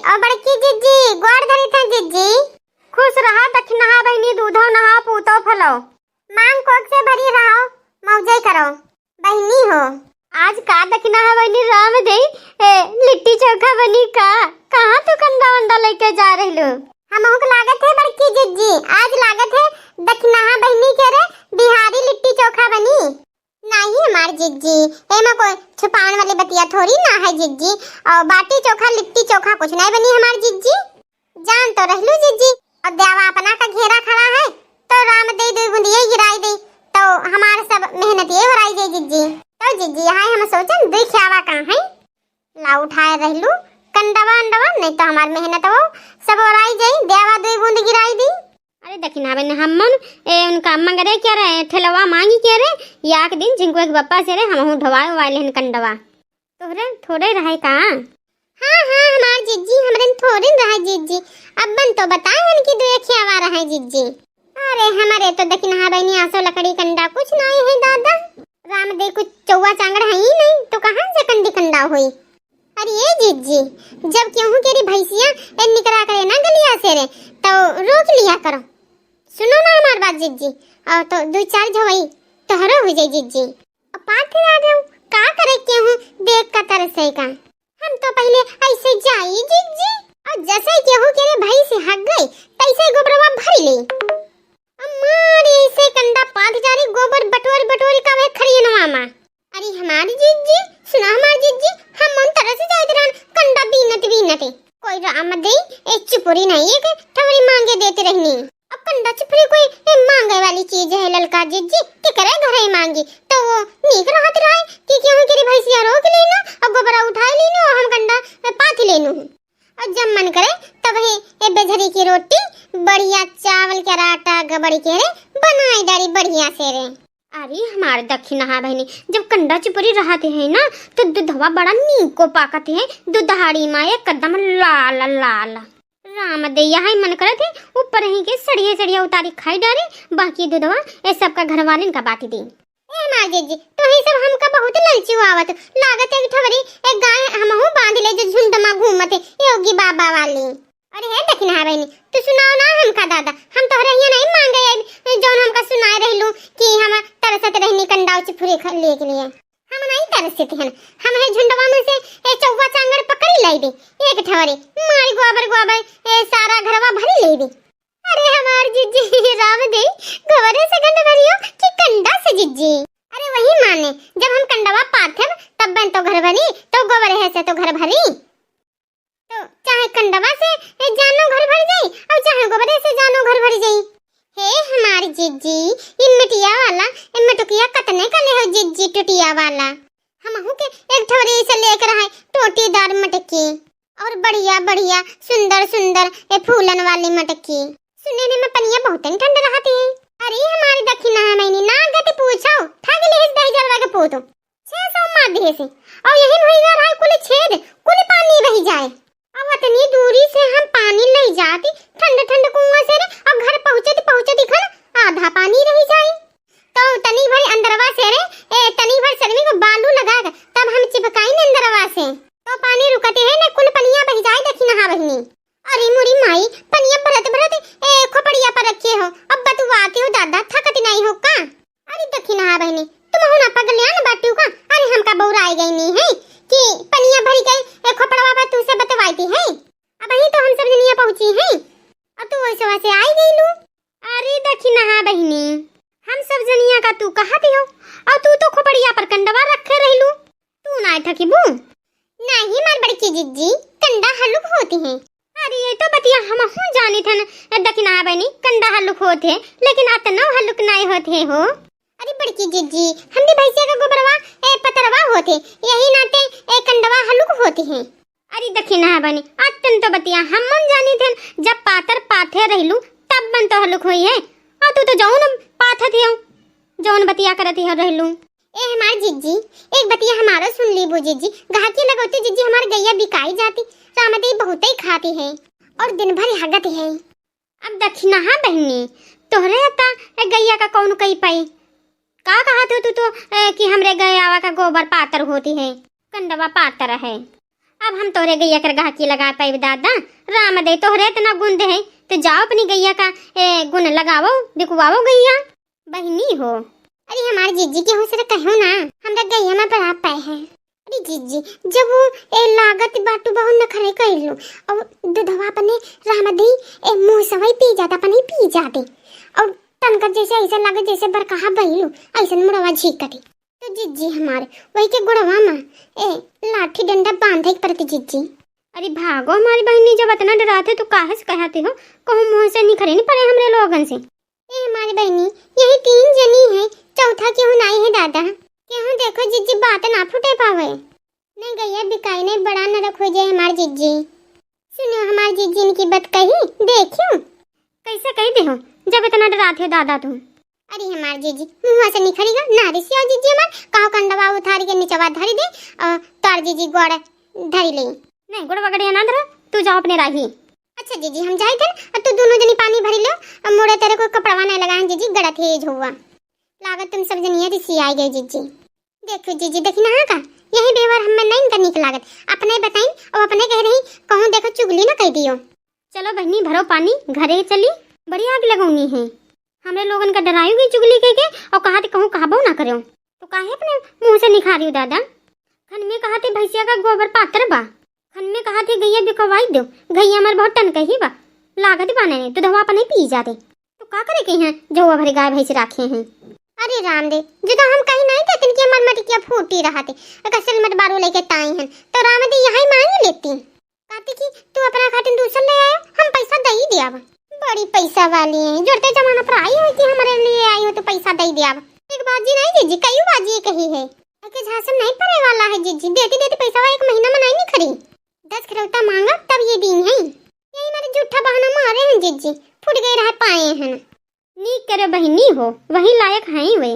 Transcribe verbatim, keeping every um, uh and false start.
और बड़की जिज्जी, गोड़ धरी था जिज्जी। खुश रहा दखिनहा बहिनी, दूधो नहाओ, पूतो फलो। मांग कोख से भरी रहो, मौजै करो। बहिनी हो। आज का दखिनहा बहिनी राम देई, ए, लिट्टी चोखा बनी का? कहाँ तू कंडा वंडा लइके जा रहलू? हमहू के लागत है बड़की जिज्जी, आज लागत है दखिनहा बहिनी के रे बिहारी लिट्टी चोखा बनी। नाही हमार जिज्जी, एमा कोई छुपावन वाली बतिया थोड़ी ना है जिज्जी। और बाटी चोखा, लिट्टी चोखा कुछ नहीं बनी हमार जिज्जी। जान तो रहलू जिज्जी, और देवा अपना का घेरा खड़ा है, तो राम दे दो बूंदिये गिराई दे, तो हमार सब मेहनत ये भराई जाए जिज्जी। तो जिज्जी, यहाँ हम सोचन दुई ख्यावा का है, ला उठाए रहलू कंडवा अंडवा, नहीं तो हमार मेहनत वो सब ओराई जाई, देवा दुई बूंद गिराई दी। अरे दखिनहा बहिनी, हमन ए उनका मंगरे के रे, ठेलवा मांगी के रे, या एक दिन झिंकुआ के बप्पा से रे, हमहू ढोवाए उवाए लेहन कंडवा। तोहरे थोड़े रहे का? हाँ, हाँ, हमार जिज्जी, हमरे थोड़े रहे जिज्जी। अब्बन तो बताए हन कि दुए ख्यावा रहे जिज्जी। अरे, हमारे तो दखिनहा बहिनी आसो लकड़ी कंडा कुछ नहीं है दादा। राम दे कुछ चौवा चांगड़ है ही नहीं, तो कहाँ से कंडी कंडा होई? अरे ये जिज्जी, जब केहू के री भैंसिया ए निकरा करे ना गलिया से रे, तो रोक लिया करो। सुनो ना हमार बात जिज्जी, और तो दो चार झवई तोहरो हो जाई जिज्जी। अब पाथे आ गयो, का करे केहू देख का तरस है का? हम तो पहले ऐसे जाई जिज्जी, और जैसे केहू के रे भैंस हग गई, तैसे गोबरवा भरी ले। अम्मा रे, ऐसे कंडा पाथ जा री, गोबर बटोरी बटोरी का वे खरियनवा मा। अरे हमारी जिज्जी, सुना हमारी जिज्जी, हम मन तरह से जाइत रहन, कंडा बीनत बीनत। कोई राम दे, ए चुपुरी नहीं, एक ठवरी मांगे देते रहनी। अब कंडा चुपुरी कोई ए मांगे वाली चीज है ललका जिज्जी, के करे घर ही मांगी, तो वो नीक रहत रहे कि केहू के री भैंसिया रोक लेना और गोबरा उठाए लेना और हम कंडा पाथ लेनू। और जब मन करे तब ही ए बेझरी की रोटी, बढ़िया चावल के आटा गबड़ी के रे, बनाई डारी बढ़िया से रे। अरे हमार दखिनहा बहिनी, जब कंडा चुपुरी रहत है ना, तो दूधवा बड़ा नीको पाकत है, दुधारी मा एकदम लाल लाल। राम दैया है मन करत है, ऊपर ही के सड़िया सड़िया उतारी खाई डारे, बाकी दूधवा ए सबका घर वालिन का बांटी दी। ए हमार जिज्जी, तोही सब हमका बहुत ललचुआवत। लागत एक ठवरी एक गाय हमहू बांध ले जो झुंड मा घूमत है योगी बाबा वाली। अरे हे दखिनहा बहिनी, तू सुनाओ ना हमका दादा, हम तोहरे हिया नहीं मांगे आई, जौन हमका सुनाए रहलू कि हम तरसत रहनी कंडाव चिफुरी ख-, लिए के लिए। हम नहीं तरसत हन, हम है झुंडवा में से ए चौवा चांगड़ पकड़ी लाई दे, एक ठवरी मारी गोबर गोबर ए सारा घरवा भरी ले दे। अरे हमार जिज्जी राम दे, गोबरे से घंड भरियो कि कंडा से जिज्जी? अरे वही माने, जब हम कंडवा पाथब तब बन तो घर भरी, तो गोबरे है से तो घर भरी। तो चाहे कंडवा से ए जानो घर भर जाई और चाहे गोबरे से जानो घर भर जाई। हे हमार जिज्जी, ई मिटिया वाला, ए मटुकिया कतने का ले हो जिज्जी टुटिया वाला? हमहू के एक ठवरी से लेकर है टोटीदार मटकी। और बढ़िया बढ़िया सुंदर सुंदर ए फूलन वाली मटकी। सुने में पनिया बहुत ठंड रहती है। अरे हमारी दखिनहा बहिनी ना गति पूछो, ठग ले इस दही जलवा के पूतो। छह सौ मार दिए से और यही भई घर है कुल छेद, कुल पानी बही जाए। अब इतनी दूरी से हम पानी ले जाती ठंड ठंड कुआं से रे, और घर पहुँचत पहुँचत दिखन आधा पानी रही जाए। तो तनी भर अंदरवा से रे, ए, तनी भर सर में को बालू लगा के तब हम चिपकाई ने अंदरवा से। तो पानी रुकते है ने कुल पनिया बही जाए दखिनहा बहिनी। अरे मोरी माई, पनिया भरत भरत ए खोपड़िया पर रखे हो, अब बतुआते हो दादा, थकत नहीं हो का? अरे दखिनहा बहिनी, तुम हो ना पगलियान बाटू का? अरे हमका बौराई गई नहीं है कि पनिया भरी गई ए खोपड़वा पर तू से बतवाई थी है। अब ही तो हम सब जनिया पहुँची है और तू वैसे वैसे आई गई लू। अरे दखिनहा बहिनी, हम सब जनिया का तू कहत हो, और तू तो खोपड़िया पर कंडवा रखे रहलू, तू ना ठकिबू? नहीं मार बड़की जिज्जी, कंडा हलुक होती है। अरे ये तो बतिया हमहू जानी थन, दखिनहा बहिनी, कंडा हलुक होत है, लेकिन अतनो हलुक नाय होत है हो। अरे बड़की जिज्जी, हमरी भैंसिया का गोबरवा ए पतरवा होत है, यही नाते ए कंडवा हलुक होती है। अरे दखिनहा बहिनी, अतन तो बतिया हम मन जानी थे, जब पातर पाथे रहलू, तब मन तो हलुक होई है। और तू तो जौन पाथत हियो, जौन बतिया करत हियो रहलू। ए हमार जिज्जी, एक बतिया हमारो सुन लीबू जिज्जी, गहकी लगौती जिज्जी, हमार गैया बिकाई जाती, रामदेई बहुते खाती है और दिन भर हगत है। अब दखिनहा बहिनी, तोहरे अता ए गैया का कौन कई पाई? का कहत हो तू तो, ए, कि हमरे गैयावा का गोबर पातर होती है, कंडवा पातर है? अब हम तोहरे गइया कर गाहकी लगा पाइब दादा, राम दे तोहरे इतना गुण दे है, तो जाओ अपनी गइया का, ए, गुण लगावो, बिकवावो गइया। बहिनी हो। अरे हमार जिज्जी, केहू से कहो ना, हमरा गइया में बड़ा पै है। अरे जिज्जी, जब वो ए लागत बाटू बहुत नखरे कइलू, और दूधवा अपने राम दे ए मुँह से वही पी जाता, अपने ही पी जाते, और तनकर जैसे ऐसे लगे जैसे बरकहा बइलू, ऐसे मुड़वा झीकती। तो जिज्जी हमार वही के गोड़वा में ए लाठी डंडा बांधे के पड़ती जिज्जी। अरे भागो हमारी बहिनी, जब इतना डराते तो काहे से कहते हो, कहूँ मुँह से निखरे नहीं पड़े हमरे लोगन से। ए हमारी बहिनी, यही तीन जनी है, चौथा केहू नाई है दादा। केहू देखो जिज्जी बात ना फूटे पावे। नहीं गइया बिकाई नहीं, बड़ा नरक हो जाए हमार जिज्जी। सुनो हमार जिज्जी, इनकी बात कही, देखियो। कैसे कही दे हो, जब इतना डराते हो दादा तुम। अरे हमार जिज्जी, मुँह से निखरी गा, ना रिसिया जिज्जी हमार, कहो कंडवा उठारी के निचवा धरी दे, और तार जिज्जी गोड़ धरी ले। नहीं, गोड़ वगड़े ना धरो, तू जाओ अपने राही। अच्छा जिज्जी, हम जाई थे, और तू दोनों जनी पानी भरी लो, और मोड़े तेरे को कपड़वा नहीं लगा है जिज्जी, गड़त है झुआ। लागत तुम सब जनिया रिसियाई गई जिज्जी। देखो जिज्जी, देखी ना का, यही व्यवहार हमें नहीं इनका नीक लागत। अपने बताई और अपने कह रही, कहूँ देखो चुगली ना कह दियो। चलो बहिनी, भरो पानी, घरे चली, बड़ी आग लगौनी है। हमरे लोगन का डरायु गई चुगली कह के, और कहा थे कहूँ कहबो ना करो। तो काहे अपने मुँह से निखारियो दादा? खन में कहा थे भैंसिया का गोबर पातर बा, खन में कहा थे गइया बिकवाई दो, गइया हमार बहुत टनकही बा, लागत बाने ने, दूधवा अपने पी जाते। तो का करे के हैं, जौआ भरी गाय भैंस राखे हैं। अरे राम दे, जो तो हम कहीं नहीं देतिन कि हमार मटिकिया फूटी रहते, अगर सिलमट बारू लेके ताई हैं, तो राम दे यहाँ ही मांग लेती। कहती कि तू अपना खातिर दूसर ले आयो, हम पैसा दे ही दियाब। बड़ी पैसा वाली है, जोड़ते जमाना पर आई हो कि हमारे लिए आई हो तो पैसा दे दियाब। एक बाजी नहीं जिज्जी, कई बाजी कही है। एके झांसे में नहीं पड़े वाला है जिज्जी, देती देती पैसा एक महीना में नहीं निखरी। दस खरौता मांगा तब ये दी है। यही मारे झूठा बहाना मारे हैं जिज्जी, फूट गए रहे पाए हैं। नीक करे बहिनी हो, वही लायक हैं वे।